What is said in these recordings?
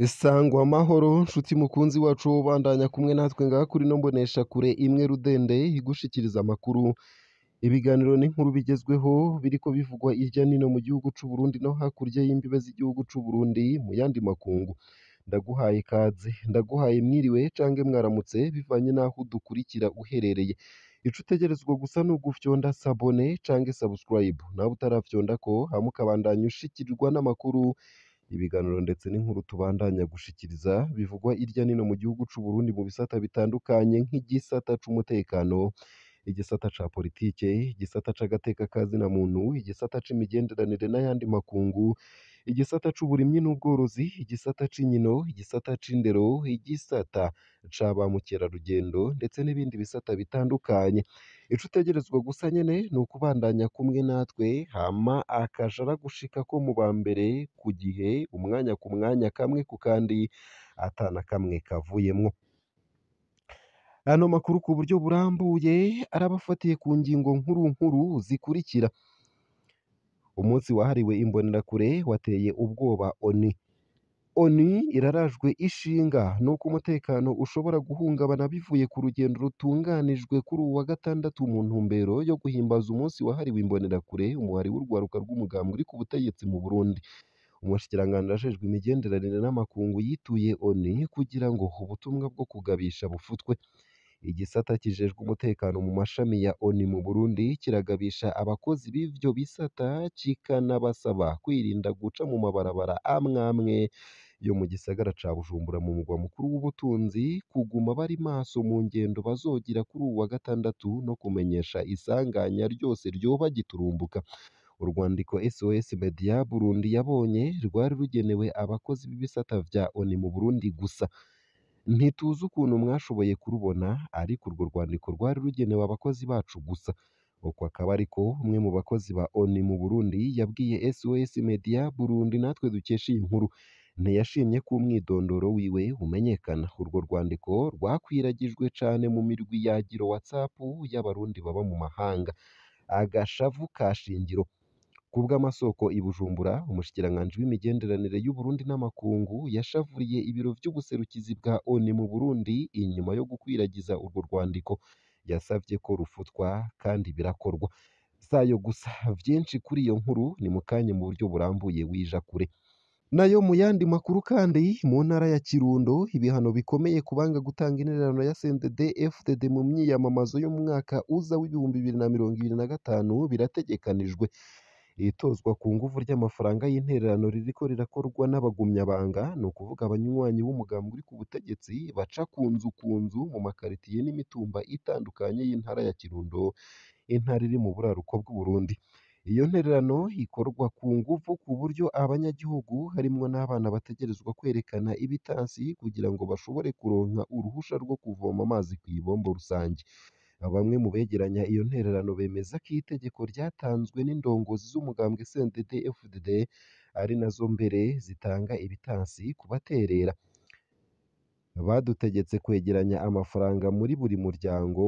Sangwa amahoro nshuti mukunzi wacu ubandanya kumwe natwe ngaha kuri no mbonesha kure imwe rudende igushikiriza amakuru, ibiganiro n'inkuru bigezweho biriko bivugwa irya nino mu gihugu c'u Burundi no hakurya y'imbibe z'igihugu c'u Burundi mu yandi makungu. Ndaguhaye ikaze, ndaguhaye mwiriwe canke mwaramutse bivanye n'aho udukurikira uherereye. Ico utegerezwa gusa ni ugufyonda sabone canke subscribe, nawe utaravyondako hama ukabandanya ushikirirwa n'amakuru, ibiganiro ndetse n'inkuru tubandanya gushikiriza bivugwa irya nino mu gihugu c'u Burundi mu bisata bitandukanye nk'igisata c'umutekano, igisata ca politike, igisata c'agateka ka zina muntu, igisata c'imigenderanire n'ayandi makungu, igisata c'uburimyi n'ubworozi, igisata c'inkino, igisata c'indero, igisata ca ba mukerarugendo ndetse n'ibindi bisata bitandukanye. Ico utegerezwa gusa nyene ni ukubandanya kumwe natwe hama akaja aragushikako mu ba mbere ku gihe, umwanya ku mwanya, kamwe ku kandi, ata na kamwe kavuyemwo. Ano makuru ku buryo burambuye arabafatiye ku ngingo nkuru nkuru zikurikira: umunsi wahariwe imbonerakure wateye ubwoba ONU. ONU irarajwe ishinga n'uko umutekano ushobora guhungabana bivuye ku rugendo rutunganijwe kuri uwu wa gatandatu mu ntumbero yo guhimbaza umunsi wahariwe imbonerakure, umuhari w'urwaruka rw'umugambwe uri ku butegetsi mu Burundi. Umushikiranganji ajejwe imigenderanire n'amakungu yituye ONU kugira ngo ubutumwa bwo kugabisha bufutwe. Igisata kijejwe umutekano mu mashami ya ONU mu Burundi kiragabisha abakozi b'ivyo bisata kikanabasaba kwirinda guca mu mabarabara amwe amwe yo mu gisagara ca Bujumbura mu mugwa mukuru w'ubutunzi, kuguma bari maso mu ngendo bazogira kuri uwu wa gatandatu no kumenyesha isanganya ryose ryoba giturumbuka. Urwandiko SOS Media Burundi yabonye rwari rugenewe abakozi b'ibisata vya ONU mu Burundi gusa. Ntituzi ukuntu mwashoboye kurubona, ariko urwo rwandiko rwari rugenewe abakozi bacu gusa. Uko akaba ariko umwe mu bakozi ba ONU mu Burundi yabwiye SOS Media Burundi natwe dukesha iyi nkuru. Ntiyashimye ko umwidondoro wiwe umenyekana. Urwo rwandiko rwakwiragijwe cane mu mirwi ya Giro WhatsApp y'abarundi baba mu mahanga. Agashavu ka shingiro. Kubw'amasoko i Bujumbura, umushikiranganji w'imigenderanire y'Uburundi n'amakungu yashavuriye ibiro vy'ubuserukizi bwa ONU mu Burundi inyuma yo gukwiragiza urwo rwandiko. Yasavye ko rufutwa kandi birakorwa. Sayo gusa, vyinshi kuri iyo nkuru ni mukanya mu buryo burambuye wija kure. Nayo mu yandi makuru kandi, mu ntara ya Kirundo ibihano bikomeye ku banga gutanga intererano ya CNDD FDD mu myiyamamazo y'umwaka uza w'2025 birategekanijwe. Itozwa ku nguvu ry'amafaranga y'intererano ririko rirakorwa n'abagumyabanga, ni ukuvuga abanywanyi b'umugambwe uri ku butegetsi baca ku nzu ku nzu mu makaritiye n'imitumba itandukanye y'intara ya Kirundo, intara iri mu buraruko bw'Uburundi. Iyo ntererano ikorwa ku nguvu ku buryo abanyagihugu harimwo n'abana bategerezwa kwerekana ibitansi kugira ngo bashobore kuronka uruhusha rwo kuvoma amazi kw'ibombo rusange. Bamwe mu begeranya iyo ntererano bemeza ko itegeko ryatanzwe n'indongozi z'umugambwe CNDD FDD ari nazo mbere zitanga ibitansi ku baterera. Badutegetse kwegeranya amafaranga muri buri muryango,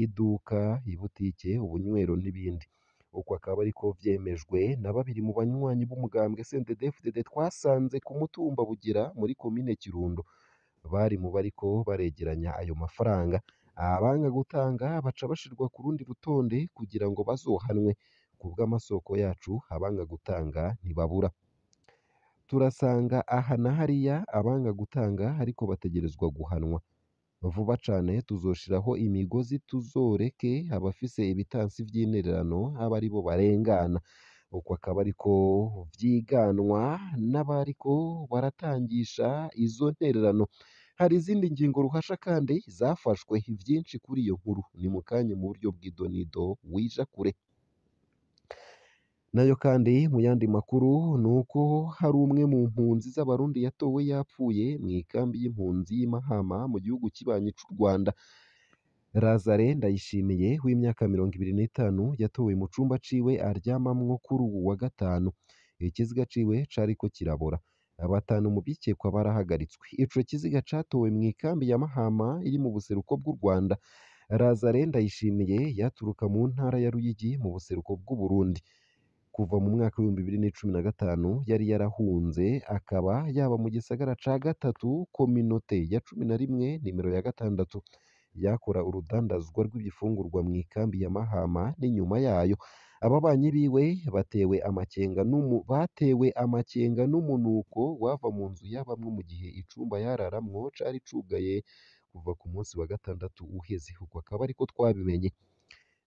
iduka, ibutike, ubunywero n'ibindi. Uko akaba ariko vyemejwe na babiri mu banywanyi b'umugambwe CNDD FDD twasanze ku mutumba Bugira muri komine Kirundo. Bari mu bariko baregeranya ayo mafaranga. Abanga gutanga baca bashirwa ku rundi rutonde kugira ngo bazohanwe. Kubw'amasoko yacu, abanga gutanga ntibabura. Turasanga aha na hariya abanga gutanga ariko bategerezwa guhanwa. Vuba cane tuzoshiraho imigozi tuzoreke abafise ibitansi vy'intererano abe aribo barengana. Uko akaba ariko vyiganwa n'abariko baratangisha izo ntererano. Hari izindi ngingo ruhasha kandi zafashwe. Vyinshi kuri iyo nkuru ni mukanya mu buryo bw'idonido wija kure. Nayo kandi mu yandi makuru ni uko hari umwe mu mpunzi z'Abarundi yatowe yapfuye mu ikambi y'impunzi y'i Mahama mu gihugu kibanyi c'u Rwanda. Lazare Ndayishimiye w'imyaka 25 yatowe mu cumba ciwe aryamamwo kuri uwu wa gatanu. Ikiziga ciwe cariko kirabora. Batanu mu bikekwa barahagaritswe. Ico kiziga catowe mu ikambi ya Mahama iri mu buseruko bw'u Rwanda. Lazare Ndayishimiye yaturuka mu ntara ya Ruyigi mu buseruko bw'Uburundi. Kuva mu mwaka w'2015 yari yarahunze, akaba yaba mu gisagara ca gatatu kominote ya 11 nimero ya 6. Yakora urudandazwa rw'ibifungurwa mw'ikambi ya Mahama n'inyuma yayo. Ababanyi biwe batewe amakenga n'umunuko wava mu nzu yabamwo mu gihe icumba yararamwo cari cugaye kuva ku munsi wa gatandatu uheze. Uko akaba ariko twabimenye.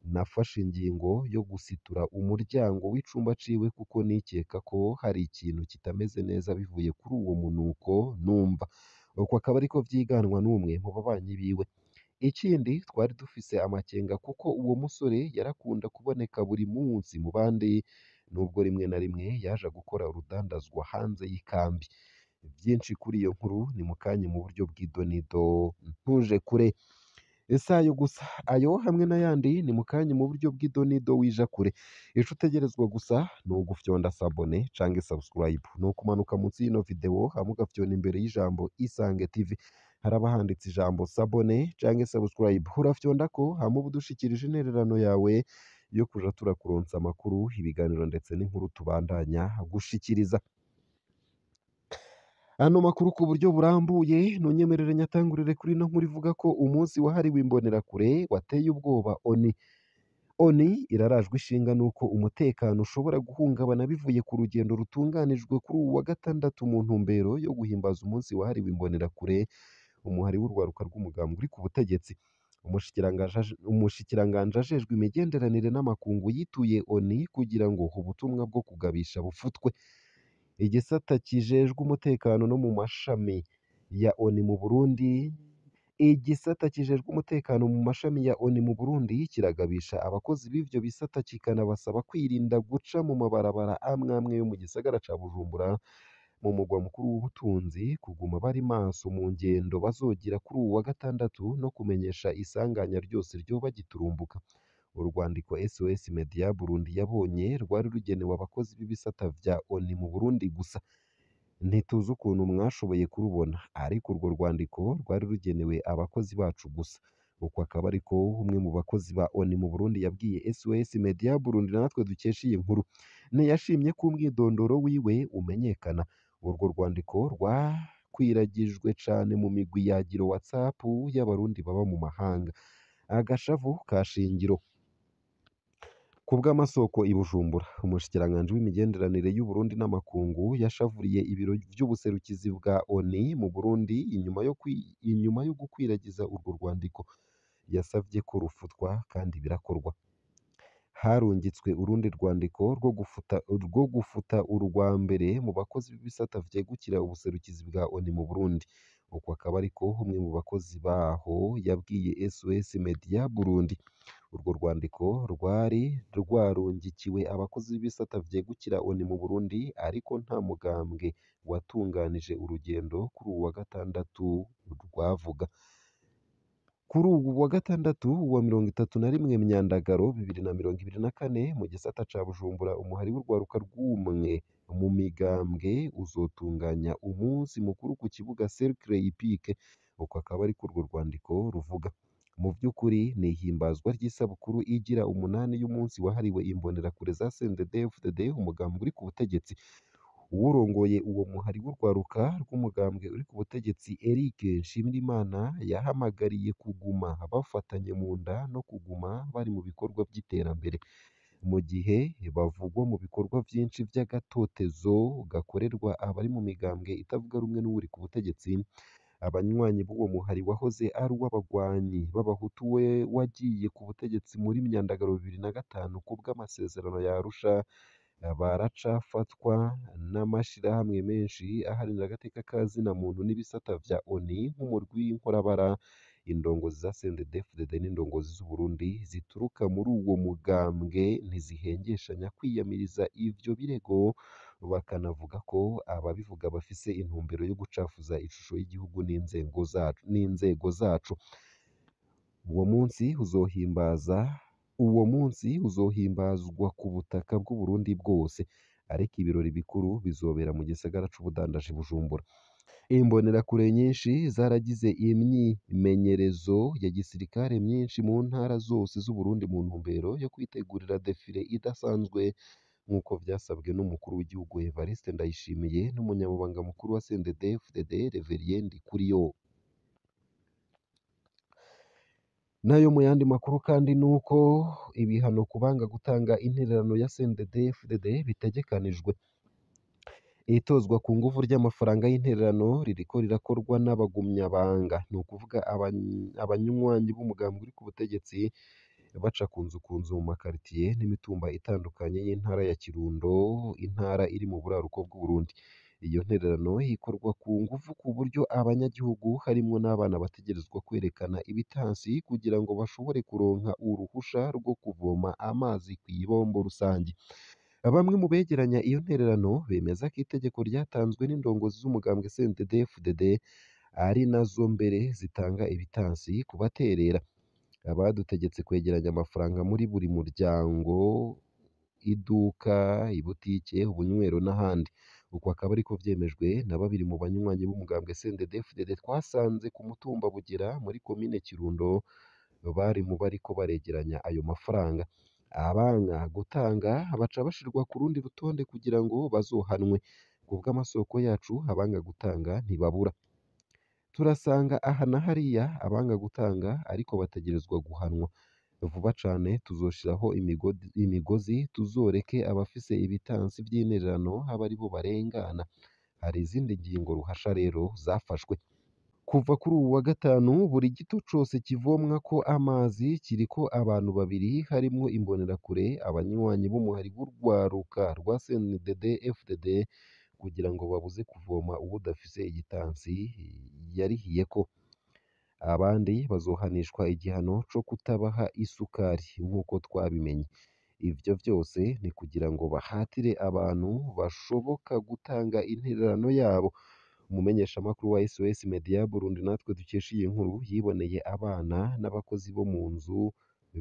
Nafashe ingingo yo gusitura umuryango w'icumba ciwe kuko nikeka ko hari ikintu kitameze neza bivuye kuri uwo munuko numva. Uko akaba ariko vyiganwa n'umwe mu babanyi biwe. Ikindi twari dufise amakenga kuko uwo musore yarakunda kuboneka buri munsi mu bandi, nubwo rimwe na rimwe yaja gukora urudandazwa hanze y'ikambi. Vyinshi kuri iyo nkuru ni mukanye mu buryo bw'idonido, ntuje kure. Isayo gusa ayo hamwe n'ayandi ni mukanye mu buryo bw'idonido wija kure. Ico utegerezwa gusa ni ugufyonda s'abone canke subscribe, ni ukumanuka munsi y'ino video hama ugafyonda imbere y'ijambo Isange TV, haraba handitse ijambo s'abone canke subscribe, urafyondako hama uba udushikirije intererano yawe yo kuja turakuronsa amakuru, ibiganiro ndetse n'inkuru tubandanya gushikiriza. Ano makuru ku buryo burambuye ntunyemerere nyatangurire kuri ino nkuru ivuga ko umunsi wahariwe imbonerakure wateye ubwoba ONU. ONU irarajwe ishinga n'uko umutekano ushobora guhungabana bivuye ku rugendo rutunganijwe kuri uwu wa gatandatu mu ntumbero yo guhimbaza umunsi wahariwe imbonerakure, umuhari w'urwaruka rw'umugambwe uri ku butegetsi. Umushikiranganji ajejwe imigenderanire n'amakungu yituye ONU kugira ngo ubutumwa bwo kugabisha bufutwe. Igisata kijejwe umutekano no mu mashami ya ONU mu Burundi Igisata kijejwe umutekano mu mashami ya ONU mu Burundi kiragabisha abakozi b'ivyo bisata kikanabasaba kwirinda guca mu mabarabara amwe amwe yo mu gisagara ca Bujumbura mu mugwa mukuru w'ubutunzi, kuguma bari maso mu ngendo bazogira kuri uwu wa gatandatu no kumenyesha isanganya ryose ryoba giturumbuka. Urwandiko SOS Media Burundi yabonye rwari rugenewe abakozi b'ibisata vya ONU mu Burundi gusa. Ntituzi ukuntu mwashoboye kurubona, ariko urwo rwandiko rwari rugenewe abakozi bacu gusa. Uko akaba ariko umwe mu bakozi ba ONU mu Burundi yabwiye SOS Media Burundi natwe dukesha iyi nkuru. Ntiyashimye ko umwidondoro wiwe umenyekana. Urwo rwandiko rwakwiragijwe cane mu migwi ya Giro WhatsApp y'abarundi baba mu mahanga. Agashavu ka Shingiro. Ku bw'amasoko i Bujumbura, umushikiranganji w'imigenderanire y'u Burundi n'amakungu yashavuriye ibiro vy'ubuserukizi bwa ONU mu Burundi inyuma yo gukwiragiza urwo rwandiko. Yasavye ko rufutwa kandi birakorwa. Harungitswe urundi rwandiko rwo gufuta urwa mbere mu bakozi b'ibisata vyegukira ubuserukizi bwa ONU mu Burundi. Uko akaba ariko umwe mu bakozi baho yabwiye SOS Media Burundi. Urwo rwandiko rwari rwarungikiwe abakozi b'ibisata vyegukira ONU mu Burundi, ariko nta mugambwe watunganije urugendo kuri uwu wa gatandatu rwavuga. Kuri uwu wa gatandatu wa 31 Myandagaro 2024 mu gisata ca Bujumbura, umuhari w'urwaruka rw'umwe mu migambwe uzotunganya umunsi mukuru ku kibuga Cercle Hippique. Uko akaba ariko urwo rwandiko ruvuga. Mu vy'ukuri ni ihimbazwa ry'isabukuru igira 8 y'umunsi wahariwe imbonerakure za CNDD-FDD, umugambwe uri ku butegetsi. Uwurongoye uwo muhari w'urwaruka rw'umugambwe uri ku butegetsi Eric Nshimirimana yahamagariye kuguma bafatanye mu nda no kuguma bari mu bikorwa vy'iterambere, mu gihe bavugwa mu bikorwa vyinshi vy'agatotezo gakorerwa abari mu migambwe itavuga rumwe n'uwuri ku butegetsi. Abanywanyi b'uwo muhari wahoze ari uw'abagwanyi b'abahutu we wagiye ku butegetsi muri Myandagaro 2005 ku bw'amasezerano ya Arusha baracafatwa n'amashirahamwe menshi aharanira agateka ka zina muntu n'ibisata vya ONU nk'umurwi w'inkorabara. Indongozi za CNDD-FDD n'indongozi z'u Burundi zituruka muri uwo mugambwe ntizihengeshanya kwiyamiriza ivyo birego, bakanavuga ko ababivuga bafise intumbero yo gucafuza ishusho y'igihugu n'inzego zaco. Uwo munsi uzohimbazwa ku butaka bw'u Burundi bwose, ariko ibirori bikuru bizobera mu gisagara c'ubudandaji Bujumbura. Imbonerakure nyinshi zaragize imyimenyerezo ya gisirikare myinshi mu ntara zose z'Uburundi mu ntumbero yo kwitegurira defile idasanzwe nk'uko vyasabwe n'umukuru w'igihugu Evariste Ndayishimiye n'umunyamabanga mukuru wa CNDD-FDD Reverien Ndikuriyo. Nayo mu yandi makuru kandi nuko ibihano ku banga gutanga intererano ya CNDD-FDD bitegekanijwe. Itozwa ku nguvu ry'amafaranga y'intererano ririko rirakorwa n'abagumyabanga, ni ukuvuga abanywanyi b'umugambi uri ku butegetsi baca ku nzu ku nzu mu makaritiye n'imitumba itandukanye y'intara ya Kirundo, intara iri mu buraruko bw'Uburundi. Iyo ntererano ikorwa ku nguvu ku buryo abanyagihugu harimwo n'abana bategerezwa kwerekana ibitansi kugira ngo bashobore kuronka uruhusha rwo kuvoma amazi kw'ibombo rusangi. Bamwe mu begeranya iyo ntererano bemeza ko itegeko ryatanzwe n'indongozi z'umugambwe CNDD-FDD ari nazo mbere zitanga ibitansi ku baterera. Abadutegetse kwegeranya amafaranga muri buri muryango, iduka, ibutike, ubunywero n'ahandi. Uko akaba ariko vyemejwe na babiri mu banywanyi b'umugambwe CNDD-FDD twasanze ku mutumba Bugera muri komine Kirundo bari mu bariko baregeranya ayo mafaranga. Abanka gutanga baca bashirwa ku rundi rutonde kugira ngo bazohanwe. Kubw'amasoko yacu abanga gutanga ntibabura. Turasanga aha na hariya abanga gutanga ariko bategerezwa guhanwa. Vuba cane tuzoshiraho imigozi tuzoreke abafise ibitansi vy'intererano abe aribo barengana. Hari izindi ngingo ruhasha rero zafashwe. Kuva kuri uwu wa gatanu buri gito cose kivomwako amazi kiriko abantu babiri harimwo imbonerakure, abanywanyi b'umuhari w'urwaruka rwa CNDD-FDD kugira ngo babuze kuvoma uwudafise igitansi yarihiyeko. Abandi bazohanishwa igihano co kutabaha isukari nk'uko twabimenye. Ivyo vyose ni kugira ngo bahatire abantu bashoboka gutanga intererano yabo. Umumenyeshamakuru wa SOS Media Burundi natwe dukesha iyi nkuru yiboneye abana n'abakozi bo mu nzu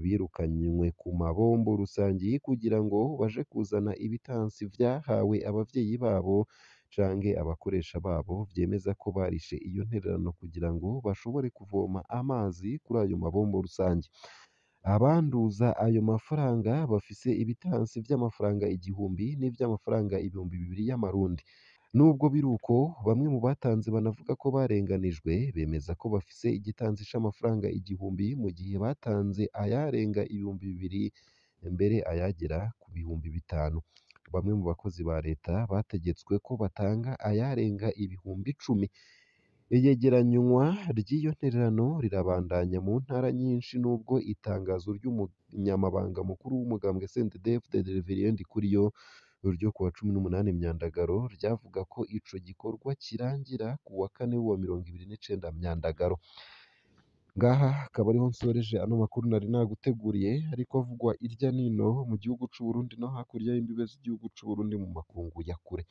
birukanywe ku mabombo rusangi kugira ngo baje kuzana ibitansi vyahawe abavyeyi babo canke abakoresha babo vyemeza ko barishe iyo ntererano kugira ngo bashobore kuvoma amazi kuri ayo mabombo rusangi. Abanduza ayo mafaranga bafise ibitansi vy'amafaranga 1000 n'ivy'amafaranga 2000 y'amarundi. Nubwo biruko bamwe mu batanze banavuga ko barenganijwe bemeza ko bafise igitansi c'amafaranga 1000 mu gihe batanze ayarenga 2000 mbere ayagera ku 5000. Bamwe mu bakozi ba leta bategetswe ko batanga ayarenga 10,000. Iyegeranywa ry'iyo ntererano rirabandanya mu ntara nyinshi nubwo itangazo ry'umunyamabanga mukuru w'umugambwe CNDD-FDD Reverien Ndikuriyo ryo kuwa 18 Myandagaro ryavuga ko ico gikorwa kirangira kuwa kane wa 29 Myandagaro. Ngaha akaba ariho nsoreje ano makuru nari naguteguriye ariko avugwa irya nino mu gihugu c'u Burundi no hakurya y'imbibe z'igihugu c'u Burundi mu makungu ya kure.